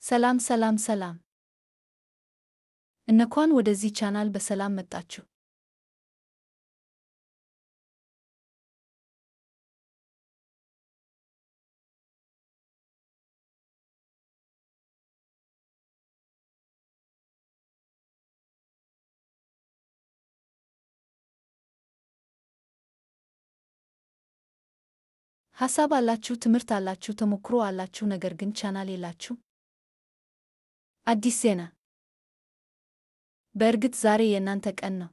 ሰላም ሰላም ሰላም። እንኳን ወደዚህ ቻናል በሰላም መጣችሁ። ሐሳብ አላችሁ፣ ትምህርት አላችሁ፣ ተሞክሮ አላችሁ፣ ነገር ግን ቻናል የላችሁ? አዲስ ዜና። በእርግጥ ዛሬ የእናንተ ቀን ነው።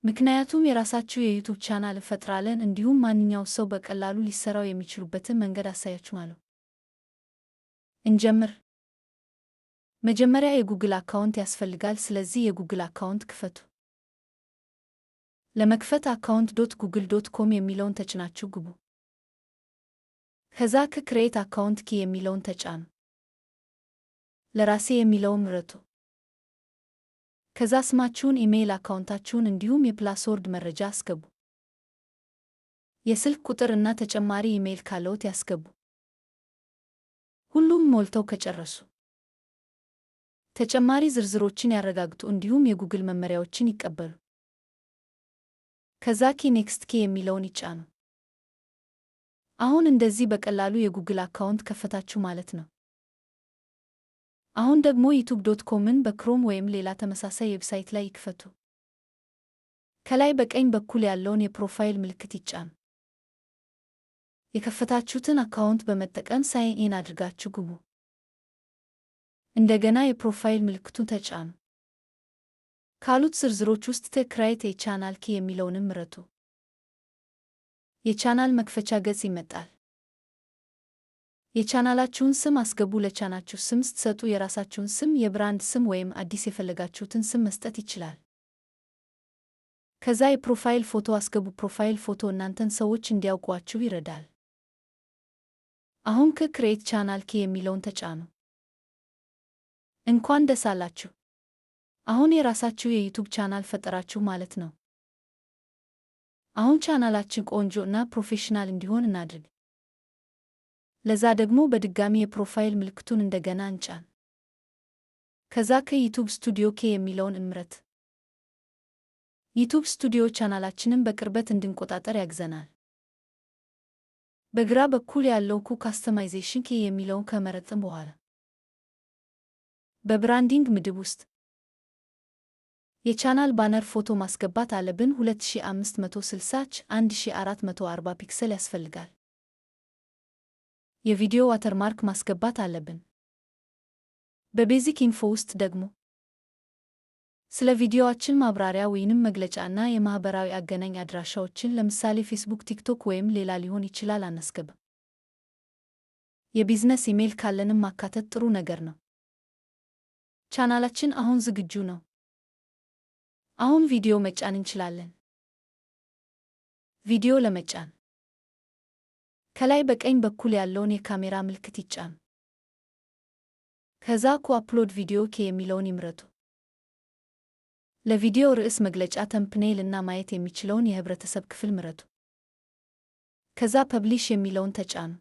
ምክንያቱም የራሳችሁ የ YouTube ቻናል እንፈጥራለን፣ እንዲሁም ማንኛው ሰው በቀላሉ ሊሰራው የሚችሉበትን መንገድ አሳያችኋለሁ። እንጀምር። መጀመሪያ የ Google account ያስፈልጋል። ስለዚህ የ Google account ክፈቱ። ለመክፈት account.google.com የሚለውን ተጭናችሁ ግቡ። ከዛ create account ኪ የሚለውን ተጫኑ። ለራሴ የሚለውን ምረጡ። ከዛ ስማችሁን፣ ኢሜይል account ኣችሁን እንዲሁም የ password መረጃ አስገቡ። የስልክ ቁጥር እና ተጨማሪ ኢሜይል ካለዎት ያስገቡ። ሁሉም ሞልተው ከጨረሱ ተጨማሪ ዝርዝሮችን ያረጋግጡ እንዲሁም የጉግል መመሪያዎችን ይቀበሉ። ከዛ ኪ next ኪ የሚለውን ይጫኑ። አሁን እንደዚህ በቀላሉ የ Google account ከፈታችሁ ማለት ነው። አሁን ደግሞ youtube.com ን በ Chrome ወይም ሌላ ተመሳሳይ website ላይ ይክፈቱ። ከላይ በቀኝ በኩል ያለውን የ profile ምልክት ይጫኑ። የከፈታችሁትን account በመጠቀም sign in አድርጋችሁ ግቡ። እንደገና የ profile ምልክቱን ተጫኑ። ካሉት ዝርዝሮች ውስጥ create a channel ኪ የሚለውንም ምረጡ። የቻናል መክፈቻ ገጽ ይመጣል። የቻናላችሁን ስም አስገቡ። ለቻናላችሁ ስም ስትሰጡ የራሳችሁን ስም፣ የ brand ስም ወይም አዲስ የፈለጋችሁትን ስም መስጠት ይችላል። ከዛ የ profile ፎቶ አስገቡ። profile ፎቶ እናንተን ሰዎች እንዲያውቋችሁ ይረዳል። አሁን create channel ኪ የሚለውን ተጫኑ። እንኳን ደስ አላችሁ! አሁን የራሳችሁ የ YouTube ቻናል ፈጠራችሁ ማለት ነው። አሁን ቻናላችን ቆንጆ እና professional እንዲሆን እናድርግ። ለዛ ደግሞ በድጋሚ የ profile ምልክቱን እንደገና እንጫን። ከዛ ከ YouTube Studio ኬ የሚለውን እንምረጥ። YouTube Studio ቻናላችንን በቅርበት እንድንቆጣጠር ያግዘናል። በግራ በኩል ያለው ኩ customization ኬ የሚለውን ከመረጥን በኋላ በ branding ምድብ ውስጥ የቻናል banner ፎቶ ማስገባት አለብን። 2560 1440 pixel ያስፈልጋል። የቪዲዮ watermark ማስገባት አለብን። በ basic info ውስጥ ደግሞ ስለ ቪዲዮአችን ማብራሪያ ወይንም መግለጫና የማህበራዊ አገናኝ አድራሻዎችን ለምሳሌ ፌስቡክ፣ ቲክቶክ ወይም ሌላ ሊሆን ይችላል አናስገባም። የ business email ካለንም ማካተት ጥሩ ነገር ነው። ቻናላችን አሁን ዝግጁ ነው። አሁን ቪዲዮ መጫን እንችላለን። ቪዲዮ ለመጫን ከላይ በቀኝ በኩል ያለውን የካሜራ ምልክት ይጫኑ። ከዛ ኩ upload video ኬ የሚለውን ይምረጡ። ለቪዲዮ ርዕስ መግለጫ፣ thumbnail እና ማየት የሚችለውን የህብረተሰብ ክፍል ምረጡ። ከዛ publish የሚለውን ተጫኑ።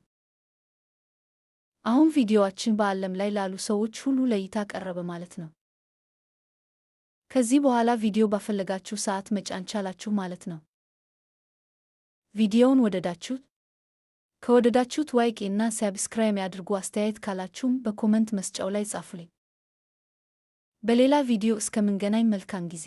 አሁን ቪዲዮአችን በዓለም ላይ ላሉ ሰዎች ሁሉ ለእይታ ቀረበ ማለት ነው። ከዚህ በኋላ ቪዲዮ ባፈለጋችሁ ሰዓት መጫን ቻላችሁ ማለት ነው። ቪዲዮውን ወደዳችሁት? ከወደዳችሁት like እና subscribe ያድርጉ። አስተያየት ካላችሁም በ comment መስጫው ላይ ጻፉልኝ። በሌላ ቪዲዮ እስከምንገናኝ መልካም ጊዜ።